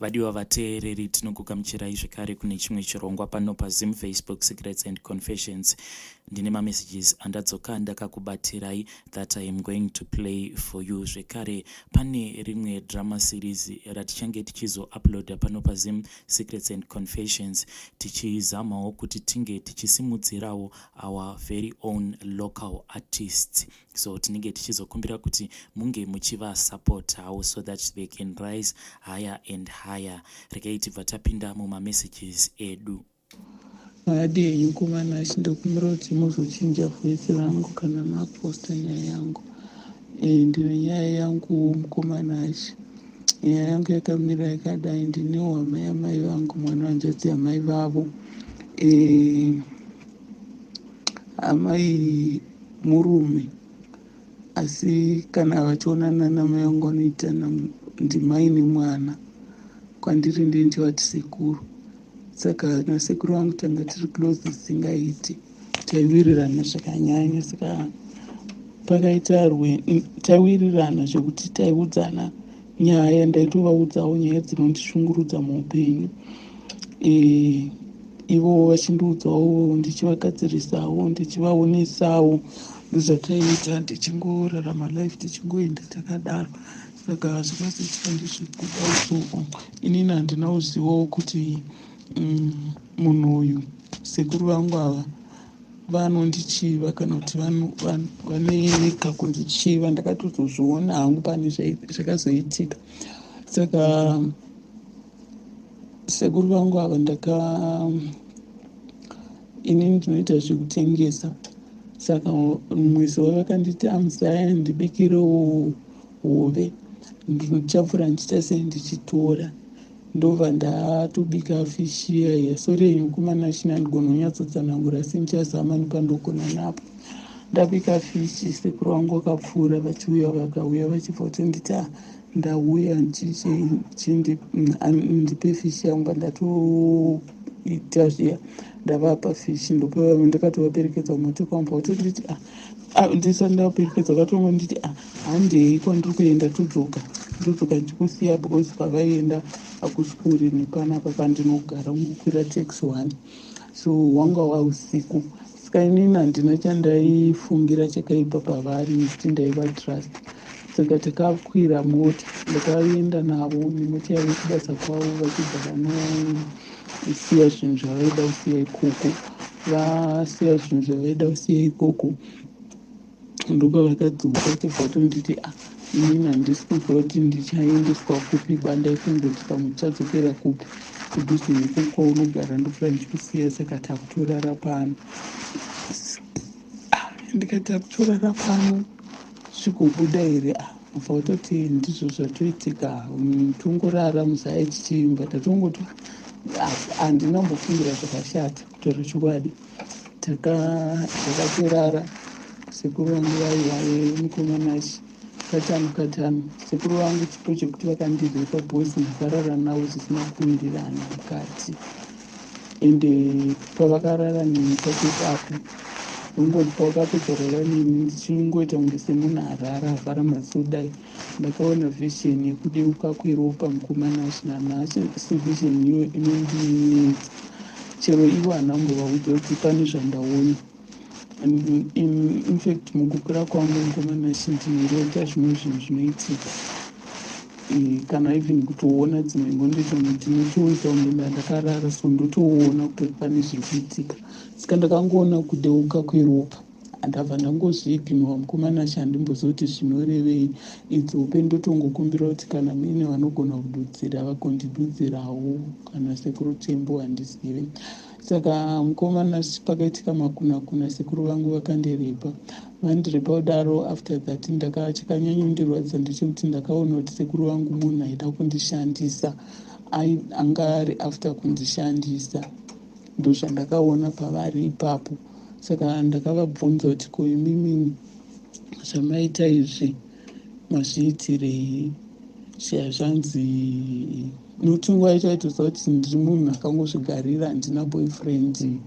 Vadiwa vateereri, tinokugamuchirai zvekare kune chimwe chirongwa pano paZim Facebook Secrets and Confessions. Ndine mamessages andadzoka ndakakubatirai that I am going to play for you. Zvekare pane rimwe drama series ratichange tichizouploada pano paZim Secrets and Confessions, tichizamawo kuti tinge tichisimudzirawo our very own local artists. So tinenge tichizokumbira kuti munge muchivasupportawo so that they can rise higher and higher. Regai tibva tapinda mumamessages edu. Makadii henyu mukomana? Chindokumbira kuti muzochinja voice rangu kana maposta nyaya yangu. Ndine nyaya yangu, mukomana achi. Nyaya yangu yakamira yakadai: ndine hama yamai vangu, mwana wanzvadzi yamai vavo. Amai murume, asi kana vachionana namai vangu vanoitana ndimai nemwana. Kwandiri ndini ndichavati sekuru. Saka nasekuru vangu tanga tiri close zvisingaiti, taiwirirana zvakanyanya. Saka pakaita taiwirirana zvekuti taiudzana nyaya, ndaitovaudzawo nyaya dzinondishungurudza muupenyu, ivo vachindiudzawo, ndichivagadzirisawo, ndichivaonesawo. Ndozvataiita, tichingorarama life, tichingoenda takadaro. Saka zvakazoitika ndezvekuda so inini handina kuzivawo kuti munhu uyu, sekuru vangu ava, vanondichiva kana kuti vane kakundichiva. Ndakatozozviona hangu pane zvakazoitika. Saka sekuru vangu ava, ndaka inini ndinoita zvekutengesa. Saka mwedzi wavakanditi, "Amuzaya, ndibikirewo hove," ndichapfuura ndichiita sei, ndichitora, ndobva ndatobika fishi iyaiya. Sorry henyu kumanashina, ndigona kunyatsotsanangura, asi ndichazama nepandogona napo. Ndabika fishi, sekuru vangu vakapfuura vachiuya, vakauya vachibva kutonditi, "Ah, ndauya, ndipe fishi yangu." Ndatoita zviya, ndavapa fishi, ndakatovaperekedza kumotokari. Vabva kutonditi, "Ah, ah," ndisati ndavaperekedza vakatongonditi, "Ah, handei kwandiri kuenda, todzoka, ndodzoka ndichikusiya," because kwavaienda hakusi kure nepanapa pandinogara, ungokwira taxi one. So wanga wausiku. Saka inini handina chandaifungira chakaipa pavari nekuti ndaivatrust. Saka takakwira mota, ndakaenda navo nemota yavo kubasa kwavo, vachibva vanosiya zvinhu zvavaida kusiya ikoko. Vasiya zvinhu zvavaida kusiya ikoko, ndopavakadzoka, vachibva vatonditi, "Ah, inini handisi kuziva kuti ndichaendeswa kupi bandaifunga kuti pamwe tichadzokera kupi, kudhuze nekoko kwaunogara, ndofura ndichikusiya, saka takutorara pano." Ah, ndikati, "Takutorara pano zvigobuda here?" Ah, bva watoti, "Ndizvo zvatoitika, tongorara muzaya tichiimba." Tatongoti handina kumbofungira zvakashata, kutaura chokwadi. Takatorara. Sekuru vangu vaivaye, mukomanachi, katano katano. Sekuru vangu chipo chekuti vakandirepa bhosi, ndakarara navo zvisina kuwirirana mukati. Ende pavakarara neni pacho ipapo, ungoti pavakapedza kurara neni, ndichingoita kunge semunhu arara avhara maziso dai, ndakaona vision yekudeuka kweropa, mukomanachi. Nanhasi vision iyo inondinetsa. Chero ivo handina kumbovaudza kuti pane zvandaona. In fact, mukukura kwangu, mukomanachi, ndinorota zvimwe zvinhu zvinoitika, kana even kutoona dzimwe nguva ndinotoita kunge ndakarara, so ndotoona kutoti pane zviri kuitika. Saka ndakangoona kudeuka kweropa, ndabva ndangozviignora, mukomanachi. Handimbozivi kuti zvinorevei idzi hope. Ndotongokumbira kuti kana muine vanogona kududzira, vagondidudzirawo, kana sekuru Tembo, handizivi. Saka mukomana, pakaitika makuna kuna, sekuru vangu vakandirepa. Vandirepa kudaro, after that chakanyanyondirwadza ndechekuti ndakaona kuti sekuru vangu munhu aida kundishandisa, anga ari after kundishandisa. Ndozvandakaona pavari ipapo. Saka ndakavabvunza kuti, "Ko imimi zvamaita izvi mazviitirei?" Zvanzi, nokuti nguva yacho aitoziva kuti ndiri munhu akangozvigarira, handina boyfriend,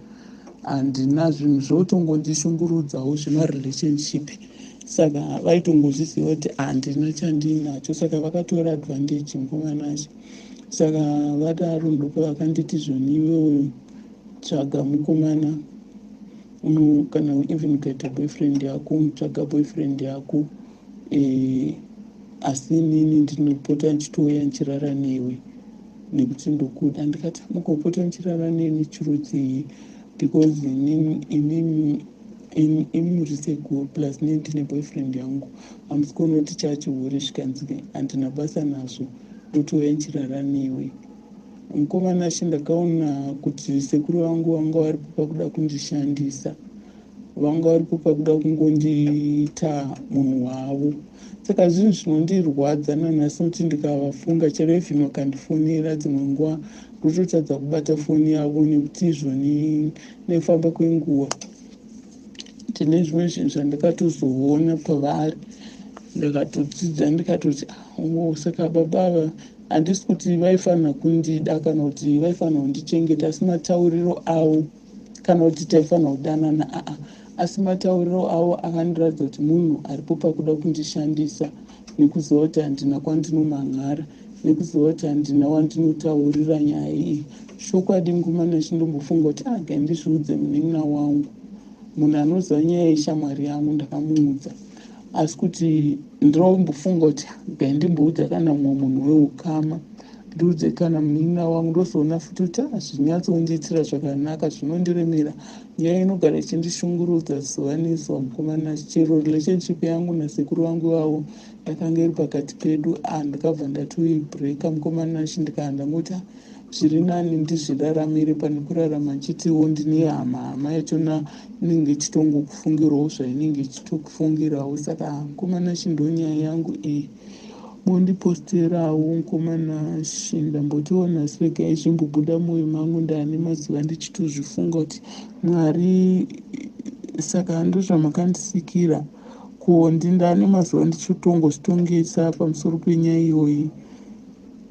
handina zvinhu zvotongondishungurudzawo zvemarelationship. Saka vaitongozviziva kuti handina chandinacho, saka vakatora advantage, mukomanacho. Saka vadaro ndopavakanditi zvoni iwewe tsvaga mukomana uno kana even ukaita boyfriend yako unotsvaga boyfriend yako e, asi inini ndinopota ndichitouya ndichirara newe nekuti ndokuda. Ndikati mukopota ndichirara neni chirudzii because inini imi muri sekuru plus neni ndine boyfriend yangu hamusi kuona kuti chachihure zvikanzi handina basa nazvo ndotouya ndichirara newe. Mukoma Nashe ndakaona kuti sekuru vangu vanga varipo pakuda kundishandisa vanga varipo pakuda kungondiita munhu wavo saka zvinhu zvinondirwadza nanhasi nokuti ndikavafunga chero even vakandifonera dzimwe nguva ndototadza kubata foni yavo nekuti izvoni nekufamba kwenguva ndine zvimwe zvinhu zvandakatozoona pavari ndakatodzidza ndikatoti oh, saka baba ava handisi kuti vaifanira kundida kana kuti vaifanira kundichengeta asi matauriro avo kana kuti taifanira kudanana aa asi matauriro avo akandiratidza kuti munhu aripo pakuda kundishandisa nekuziva kuti handina kwandinomhan'ara nekuziva kuti handina wandinotaurira nyaya iyi chokwadi ngumana chindombofunga kuti aga ah, ndizviudze munin'ina wangu munhu anoziva nyaya yeshamwari yangu ndakamuudza asi kuti ndinombofunga kuti gai ndimboudza kana mumwe munhu weukama ndiudze kana munin'ina wangu ndozoona futi kuti ah, zvinyatsondiitira zvakanaka zvinondiremera nyaya inogara ichindishungurudza zuva nezuva mukomana chero relationship yangu nasekuru vangu vavo yakanga iri pakati pedu ah, ndakabva ndatoibreka mukomana chi ndikaa ndangoti ah, zviri nani ndizviraramire pane kurarama nchitiwo ndine hama hama yachona inenge ichitongokufungirawo zvainenge ichitokufungirawo saka ah, mukomana chi ndonyaya yangu iyi mondiposterawo mukomana shi ndambotiwo nhasi regai zvimbobuda mwoyo mangu ndaane mazuva ndichitozvifunga kuti mwari saka ndozvamakandisikira ko ndindane mazuva ndichitongozvitongesa pamusoro penyaya iyoyi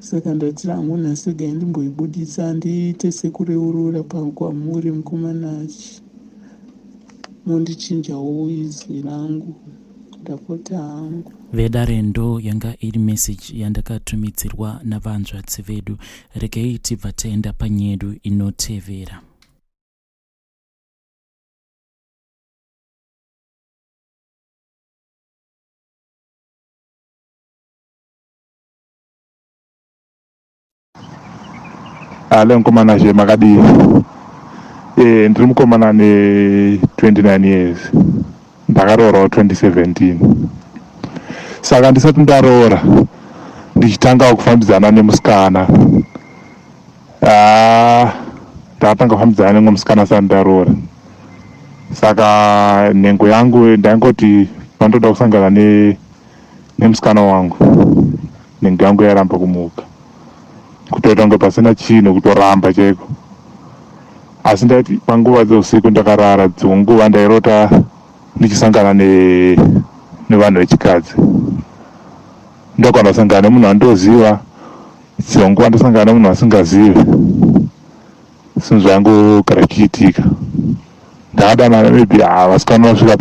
saka ndati hangu nhasi regai ndimboibudisa ndiite sekureurura kwamuri mukomana mondichinjawo izwi rangu ndapota hangu. Vedare ndo yanga iri message yandakatumidzirwa navanzvadzi vedu. Regei tibva taenda panyedu inotevera. Ale mukomana zve makadii? Eh, ndiri mukomana ane 29 years ndakaroorawo 2017 saka ndisati ndaroora ndichitangawo kufambidzana nemusikana ah, ndakatanga kufambidzana nemwe musikana asati ndaroora saka nhengo yangu ndaingoti pandoda kusangana ne nemusikana wangu nhengo yangu yairamba kumuka kutoita kunge pasina chinhu kutoramba chaiko asi ndaiti panguva dzeusiku ndakarara dzimwe nguva ndairota ndichisangana nevanhu vechikadzi ndakwana kusangana nemunhu andoziva dzimwe nguva ndosangana nemunhu asingazivi zvinhu zvaingogara zvichiitika ndakadanana maybe ah, vasikana vasvika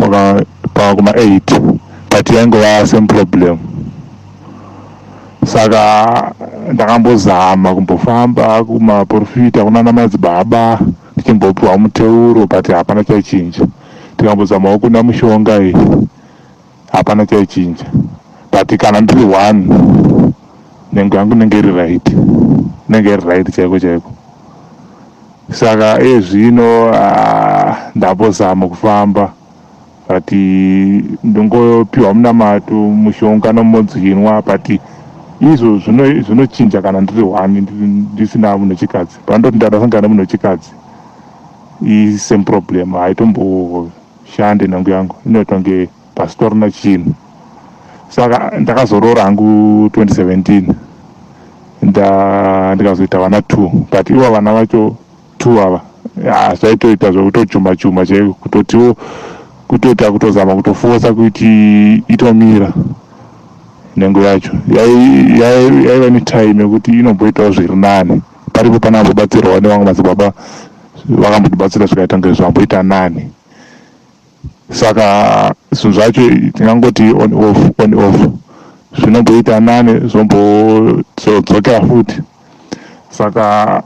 pakuma 8 but yaingova same problem saka ndakambozama kumbofamba kumaprofita kunana madzibaba ndichimbopiwa muteuro but hapana chaichinja tikambozamawo kuna mushonga iyi hapana chaichinja but kana ndiri one nhengo yangu inenge iri right inenge iri right chaiko chaiko saka iye zvino ah, ndambozama kufamba but ndongopiwa munamato mushonga nomodzvinwa but izvo zvinochinja kana ndiri one ndisina munhu wechikadzi pandoti ndadasangana nemunhu wechikadzi isame problem haitomboshande nhangu yangu inoita kunge pasitorina chinhu saka ndakazoroora hangu 2017 ndikazoita vana two but ivo vana vacho two ava zvaitoita zvekutochuma chuma chaiko kutotiwo kutoita kutozama kutofosa kuti itomira nhengo yacho yaiva netime yekuti inomboitawo zviri nani paripo panambobatsirwawo nevamwe madzibaba vakambotibatsira zvikaita kunge zvamboita nani Saka zvinhu zvacho tingangoti on off on off zvinomboita nane zvombodzokera futi. Saka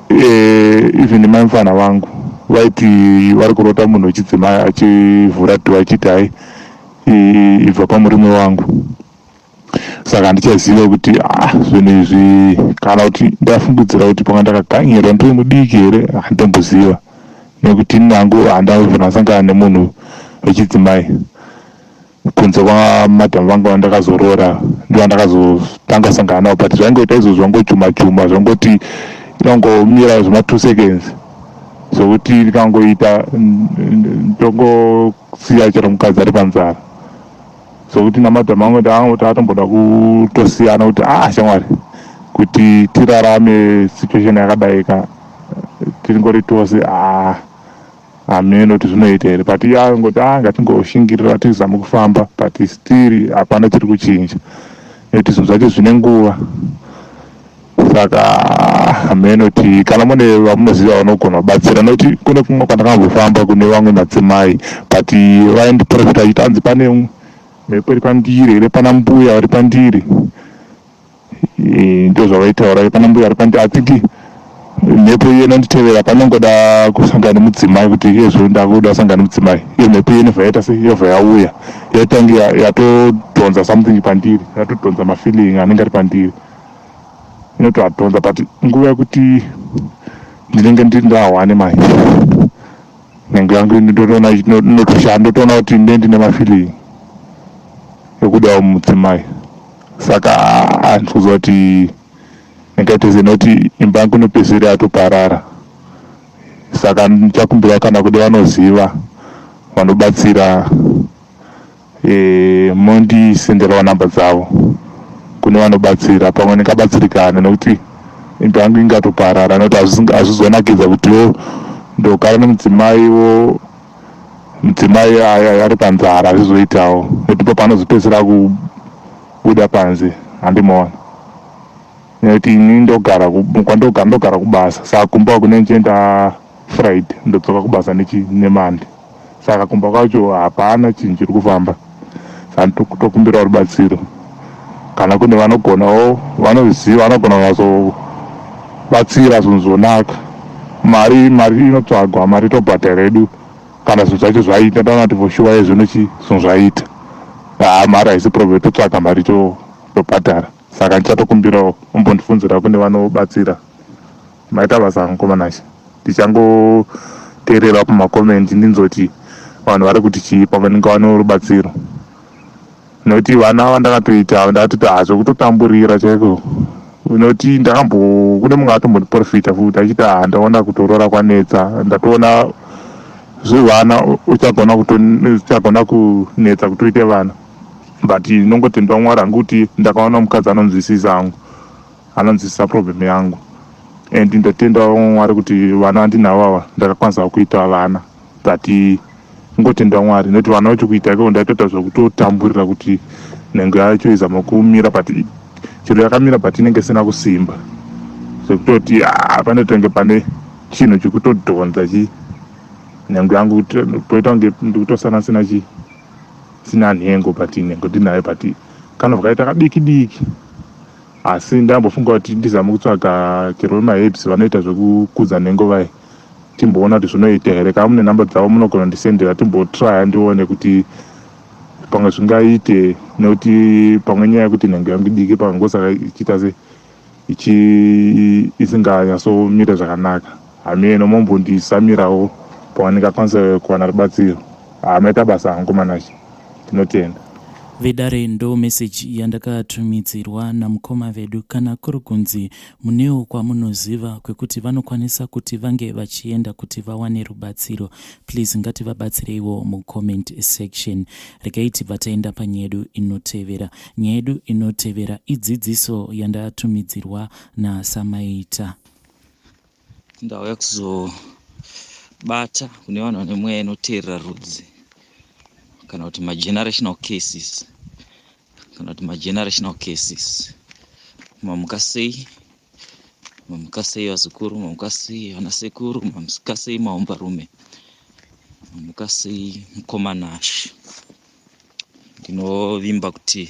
even mai mufana vangu vaiti vari kurota munhu wechidzimai achivhura dhiwa achiti hai, ibva pamurume wangu. Saka handichaziva kuti zvinhu izvi, kana kuti ndafungidzira kuti pamwe ndakaganyirwa ndiri mudiki here, handitomboziva, nekuti nangu handabva ndasangana nemunhu wechidzimai kunze kwamadhamu vangu vandakazoroora, ndovandakazotanga kusangana navo. But zvaingoita izvozvo, zvangochuma chuma, zvangoti inongomira zvema 2 seconds, zvokuti ndikangoita ndongosiya chero mukadzi ari panzara, zvokuti namadhamu angu tatomboda kutosiyana kuti shamwari, kuti tirarame situation yakadai ka, tiringori tose, hameno kuti zvinoita here. But iye angoti ngatingoshingirira, tizame kufamba, but still hapana chiri kuchinja nekuti zvinhu zvacho zvine nguva. Saka hameno kuti kana mune vamunoziva vanogona kubatsira, nekuti kune kumwe kwandakambofamba kune vamwe madzimai, but vaindiprofita achiti anzi pane mhepo iri pandiri here, pana mbuya vari pandiri. Ndo zvavaitaura, pana mbuya vari pandiri. I think mhepo iyo inonditevera panongoda kusangana nemudzimai, kuti iyezvo ndakuda kusangana nemudzimai, iyo mhepo iyo inobva yaita sei, yobva yauya, yatange yatodhonza something pandiri, yatodhonza mafeeling anenge ari pandiri, inotoadhonza. But nguva yekuti ndinenge ndiri ndahwane mai, nhengo yangu ndotoona inotoshanda, ndotoona kuti ndine ndine mafeeling ekudawo mudzimai. Saka handisi kuti ndingaite sei, nekuti imba yangu inopedzisira yatoparara. Saka ndichakumbira kana kune vanoziva vanobatsira, mondisenderawo namba dzavo kune vanobatsira, pamwe ndingabatsirikana, nekuti imba yangu ingatoparara, nekuti hazvizonakidza kutiwo ndogara nemudzimaiwo, mudzimai ari panzara, hazvizoitawo, nekuti po panozopedzisira kubuda panze handimuona, nekuti ini ndogara kwandogara, ndogara kubasa. Saka kumba kune ndichienda Friday, ndodzoka kubasa neMonday. Saka kumba kwacho hapana chinhu chiri kufamba. Saka tokumbirawo rubatsiro kana kune vanogonawo, vanoziva, vanogona kunyatsobatsira zvinhu zvonaka. Mari inotsvagwa, mari tobhadhara yedu kana zvinhu zvacho zvaita. Ndaona kuti for sure yezvino chi zvinhu zvaita, haa, mari haisi problem, totsvaga mari tobhadhara. Saka ndichatokumbirawo umbondifunzira kune vanobatsira. Maita basa, mukomanashe. Ndichangoteerera pamacomments, ndinzoti vanhu vari kuti chii, pamwe ndingawanewo rubatsiro, nekuti vana vandakatoita ndakatoti hazvo kutotamburira chaiko, nekuti ndakambo kune mumwe atombondiprofita futi achiti ha, ndaona kutorora kwanetsa, ndatoona zvevana uchagona kunetsa kuti uite vana. But inongotendwa Mwari hangu kuti ndakaona mukadzi anonzwisisa hangu, anonzwisisa problem yangu, and ndotenda Mwari kuti vana vandinavo ava ndakakwanisa kuita vana. But ingotenda Mwari nekuti vana vacho kuita ikoko ndaitoita zvekutotamburira kuti nhengo yacho izama kumira, but chero yakamira, but inenge isina kusimba, zvekutoti panotonge pane chinhu chekutodhonza chi nhengo yangu, poita kunge ndikutosana sina chi sina nhengo, but nhengo ndinayo, but kanobva kaita kadiki diki. Asi ndambofunga kuti ndizame kutsvaga chero vemaherbs vanoita zvekukudza nhengo vai, timboona kuti zvinoita here. Kana mune nhamba dzavo munogona kundisendera, timbotraya, ndione kuti pamwe zvingaite, nekuti pamwe nyaya yekuti nhengo yangu idiki, pamwe ngosaka ichiita se ichi isinganyatsomira zvakanaka. Hameno, mombondisamirawo pamwe ndingakwanisa kuwana rubatsiro. Hamaita basa hangu, manashi, tinotenda. Vedare, ndo meseji yandakatumidzirwa namukoma vedu. Kana kuri kunzi munewo kwamunoziva kwekuti vanokwanisa kuti vange vachienda kuti vawane rubatsiro, please ngativabatsireiwo mucomment section. Regai tibva taenda panyaya yedu inotevera. Nyaya yedu inotevera idzidziso yandatumidzirwa naSamaita. Ndauya kuzobata kune vanhu vane mweya inoteerera rudzi, kana kuti magenerational cases, kana kuti magenerational cases. Mamuka sei? Mamuka sei, vazukuru? Mamuka sei, vanasekuru? Mamuka sei, maombarume? Mamuka sei, mukomanashi? Ndinovimba kuti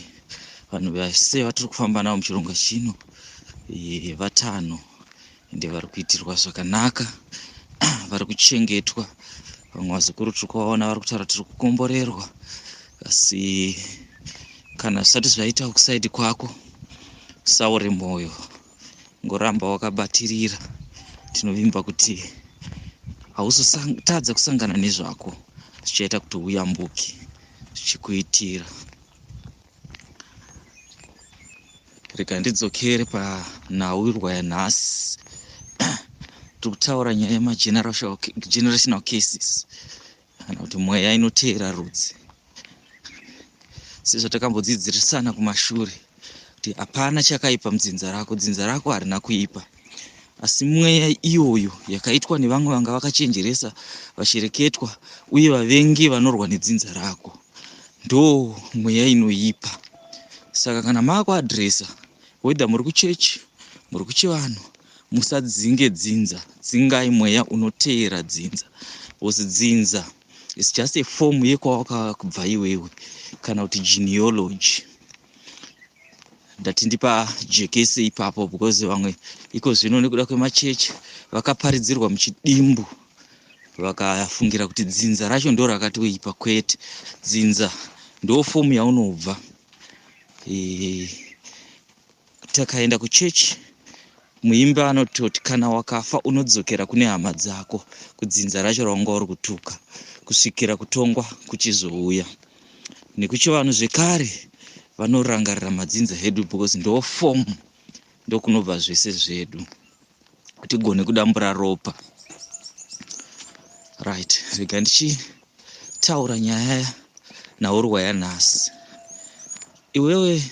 vanhu vese vatiri kufamba navo muchirongwa chino vatano. Ende vari kuitirwa zvakanaka, vari kuchengetwa. Vamwe vazukuru tiri kuvaona vari kutaura tiri kukomborerwa, asi kana zvisati zvaita kusaidi kwako, usaore mwoyo, ngoramba wakabatirira. Tinovimba kuti hauzotadza kusangana nezvako zvichaita kuti uyambuke zvichikuitira. Rega ndidzokere panhaurwa yanhasi. Tiri kutaura nyaya yemagenerational cases, kana kuti mweya inoteera rudzi. Sezvatakambodzidzirisana kumashure kuti hapana chakaipa mudzinza rako, dzinza rako harina kuipa, asi mweya iyoyo yakaitwa nevamwe vanga vakachenjeresa, vashereketwa uye vavengi vanorwa nedzinza rako, ndo mweya inoipa. Saka kana maakuadresa, whether muri kuchechi, muri kuchivanhu, musadzinge dzinza, dzingai mweya unoteera dzinza, because dzinza is just a form yekwawakabva iwewe, kana kuti genealogy. Ndati ndipajekese ipapo because vamwe iko zvino nekuda kwemachechi vakaparidzirwa muchidimbu, vakafungira kuti dzinza racho ndo rakatoipa. Kwete, dzinza ndo fomu yaunobva. Takaenda kuchechi, muimbi anototi kana wakafa unodzokera kune hama dzako, kudzinza racho raunga uri kutuka, kusvikira kutongwa kuchizouya. Nekuchivanhu zvekare vanorangarira madzinza edu because ndo fomu, ndokunobva zvese zvedu, tigone kudambura ropa. Right, rega ndichitaura nyaya nhaurwa yanhasi. Iwewe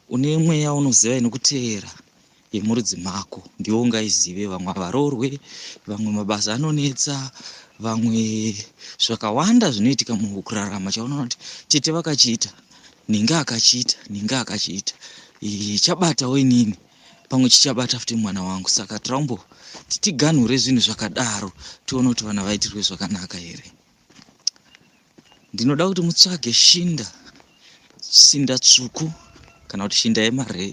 une mweya unoziva inokuteera yemurudzi mako, ndiwe ungaizive. Vamwe havaroorwe, vamwe mabasa anonetsa, vamwe zvakawanda zvinoitika mukurarama. Chaunoona kuti tete vakachiita, ninga akachiita, ninga akachiita, chabatawo inini, pamwe chichabata futi mwana wangu. Saka tiraumbo tiganhure zvinhu zvakadaro, tione kuti vana vaitirwe zvakanaka here. Ndinoda kuti mutsvage shinda, shinda tsvuku kana kuti shinda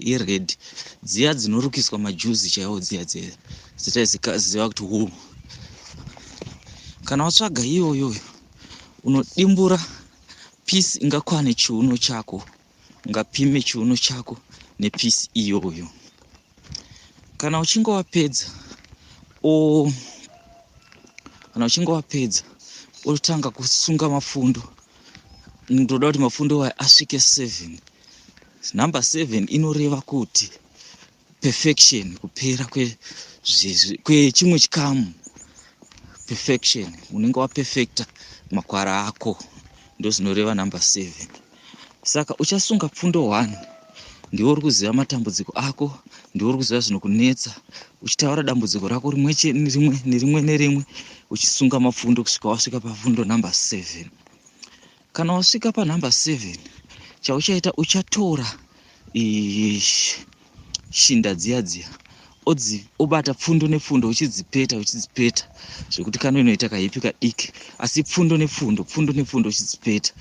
yered, dziya dzinorukiswa majuzi chaiwo, dziya dziya dzataiziva kuti wool. Kana watsvaga iyoyoyo, unodimbura piece ingakwane chiuno chako, ungapime chiuno chako nepiece iyoyo. Kana uchinge wapedza, kana uchinge wapedza, otanga kusunga mafundo. Ndoda kuti mafundo aya asvike 7. Number 7 inoreva kuti perfection, kupera kwechimwe chikamu, perfection, unenge waperfecta makwara ako, ndozvinoreva number 7. Saka uchasunga pfundo 1. Ndiwe uri kuziva matambudziko ako, ndiwe uri kuziva zvinokunetsa, uchitaura dambudziko rako rimwe rimwe nerimwe nerimwe, uchisunga mapfundo kusvika wasvika pafundo number 7. Kana wasvika panumber 7, chauchaita, uchatora shinda dziya dziya, obata pfundo nepfundo, uchidzipeta, uchidzipeta zvekuti kano inoita kahipi kadiki, asi pfundo nepfundo, pfundo nepfundo, uchidzipeta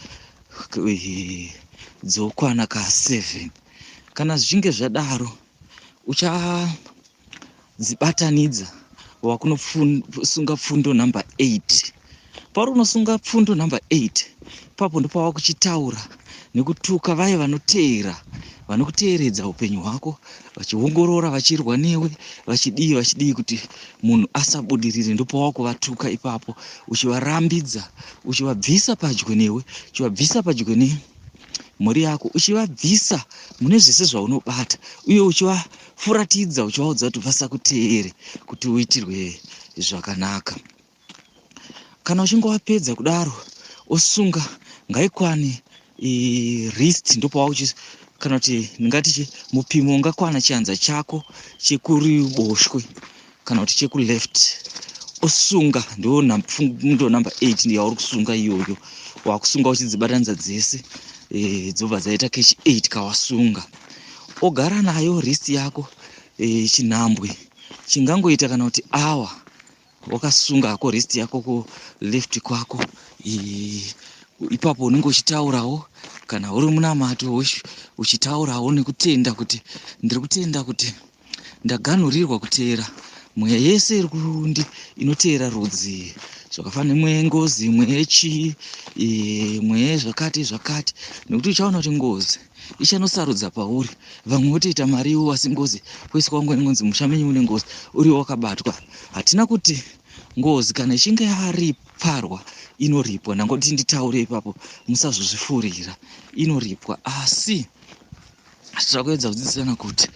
dzokwana ka7. Kana zvichinge zvadaro, uchadzibatanidza, wakunosunga pfundo number 8. Pauri unosunga pfundo number 8, ipapo ndopava kuchitaura nekutuka vaya vanoteera, vanokuteeredza upenyu hwako, vachiongorora, vachirwa newe, vachidii vachidii kuti munhu asabudirire. Ndopava kuvatuka ipapo, uchivarambidza, uchivabvisa padyo newe, uchivabvisa padyo nemhuri yako, uchivabvisa mune zvese zvaunobata, uye uchivafuratidza, uchivaudza kuti vasakuteere kuti uitirwe zvakanaka. Kana uchinge wapedza kudaro, osunga ngaikwane wrist, ndopava kana kuti ndingati mupimo ungakwana chianza chako chekuriboshwe kana kuti chekuleft, osunga. Ndo number 8 yauri kusunga iyoyo. Wakusunga uchidzibatanidza dzese, dzobva dzaita kechi 8 kawasunga. Ogara nayo wrist yako chinhambwe chingangoita kana kuti awa, wakasunga hako wrist yako kuleft kwako. Ipapo unenge uchitaurawo, kana uri munamato, uchitaurawo nekutenda kuti ndiri kutenda kuti ndaganhurirwa kuteera. Mweya yese iri kundi inoteera rudzi zvakafanana nemweya yengozi, mweya yechii, mweya yezvakati zvakati, nekuti uchaona kuti ngozi ichanosarudza pauri, vamwe votoita mari iwo asi ngozi kwese kwangu inonzi musha menyu mune ngozi uri wakabatwa. Hatina kuti ngozi kana ichinge yariparwa inoripwa, ndangoti nditaure ipapo musazozvifurira, inoripwa asi tira kuedza kudzidzisana kuti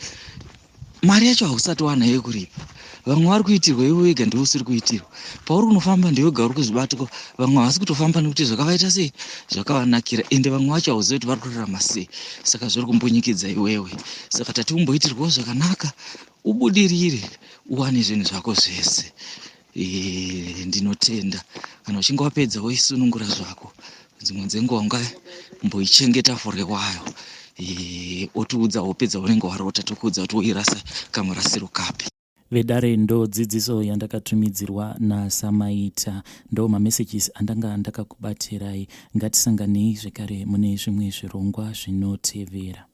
mari yacho hausati wanayo yekuripa. Vamwe vari kuitirwa, iwe wega ndiwe usiri kuitirwa. Pauri kunofamba ndiwe wega uri kuzvibatwa, vamwe havasi kutofamba nekuti zvakavaita sei, zvakavanakira, ende vamwe vacho hauzivi kuti vari kurarama sei, saka zviri kumbunyikidza iwewe. Saka tati umboitirwawo zvakanaka, ubudirire, uwane zvinhu zvako zvese. Ndinotenda kana uchinge wapedza woisunungura zvako, dzimwe dzenguva ungamboichengeta for a while, otiudza hope dzaunenge warota, tokuudza kuti woirasa kamurasiro kapi. Vedare, ndo dzidziso yandakatumidzirwa naSamaita, ndo mamessages andanga ndakakubatirai. Ngatisanganei zvekare mune zvimwe zvirongwa zvinotevera.